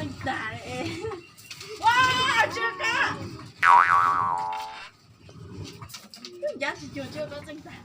Tag, ua, tsis qab. Ncav tsis cuag tsis qab txeej tag.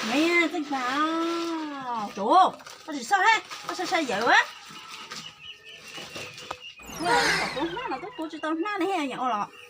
Me txeej tag, tus, koj tsis xauj hab, koj sai sai yawm a. Ua, kom kuv hnab los twb kuv tsis tau hnab ne, yam ua los.